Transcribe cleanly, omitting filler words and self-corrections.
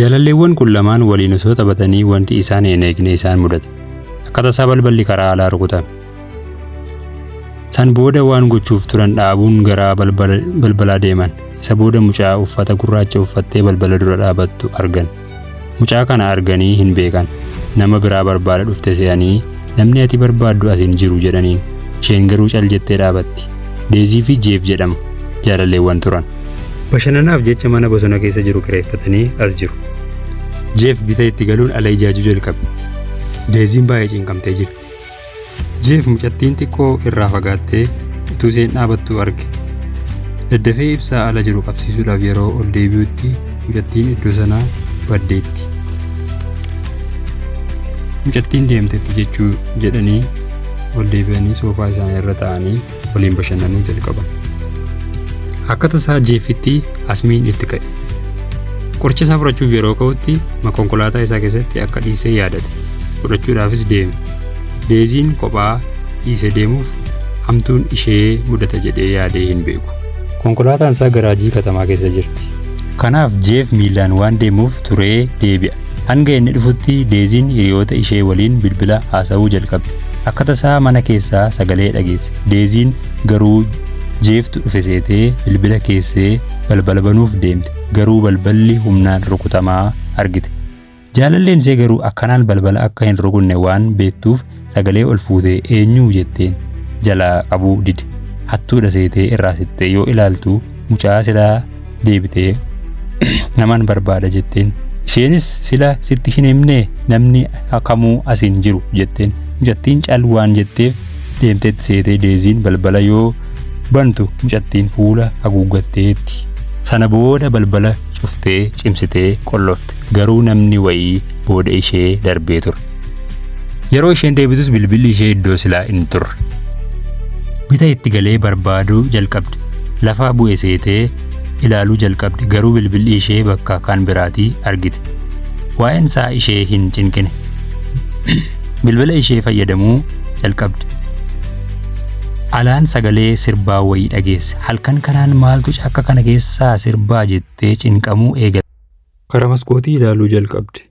Jaalalleewwan kun lamaan waliin osoo taphatanii wanti isaan hin eegne isaan mudate. Akka tasaa balballi karaa alaa rukutame. San booda waan gochuuf turan dhaabuun gara balbalaa deeman. Isa booda mucaa uffata gurraacha uffattee balbala dura dhaabattu argan. Mucaa kana arganii hin beekan. Nama biraa barbaada dhufte se'anii namni ati barbaaddu as hin jiru jedhaniin. Isheen garuu cal jettee dhaabatti. Deezii fi Jeef jedhamu jaalalleewwan turan. Bashannanaaf jecha mana bosona keessa jiru kireeffatanii as jiru. Jeef bita itti galuun ala ijaajuu jalqabe. Deeziin baay'ee cinqamtee jirti. Jeef mucattiin xiqqoo irraa fagaattee utuu isheen dhaabattu arge. Daddafee ibsaa ala jiru qabsiisuudhaaf yeroo ol deebi'utti mucattiin iddoo sanaa baddeetti. Mucattiin deemtetti jechuu jedhanii ol deebi'anii soofaa isaanii irra taa'anii waliin bashannanuu jalqaban. Akka tasaa Jeefitti asmiin itti ka'e. Qoricha isaa fudhachuuf yeroo ka'utti konkolaataa isaa keessatti akka dhiisee yaadate. Fudhachuudhaafis deeme. Deeziin kophaa dhiisee deemuuf hamtuun ishee mudata jedhee yaadee hin beeku. Konkolaataan isaa garaajii katamaa keessa jirti. Kanaaf Jeef miillaan waan deemuuf turee deebi'a. Hanga inni dhufutti Deeziin hiriyoota ishee waliin bilbila haasa'uu jalqabde. Akka tasaa mana keessaa sagalee dhageesse. Deeziin garuu Jeeftu dhufe seetee bilbila keessee balbala banuuf deemte. Garuu balballi humnaan rukutamaa argite. Jaalalleen ishee garuu akkanaan balbala akka hin rukunne waan beektuuf sagalee ol fuutee eenyu jetteen jalaa qabuu dide. Hattuudha seetee irraa sittee yoo ilaaltu mucaa silaa deebitee naman barbaada jetteen. Isheenis sila sitti hin himne namni kamuu as hin jiru jetteen. Mucattiin cal waan jetteef deemteetti seetee Deeziin balbala yoo bantu mucattiin fuula haguuggatteetti. Sana booda balbala cuftee cimsitee qollofte. Garuu namni wayii booda ishee darbee ture. Yeroo isheen deebitus bilbilli ishee iddoo silaa hin turre. Bita itti galee barbaaduu jalqabde. Lafa bu'e seetee ilaaluu jalqabde. Garuu bilbilli ishee bakka kan biraatii argite. Waa'een isaa ishee hin cinqine. Bilbila ishee fayyadamuu jalqabde. Alaan sagalee sirbaa wayii dhageesse. Halkan kanaan maaltu caakka kana keessaa sirbaa jettee cinqamuu eegalte. Karaa maskootii ilaaluu jalqabde.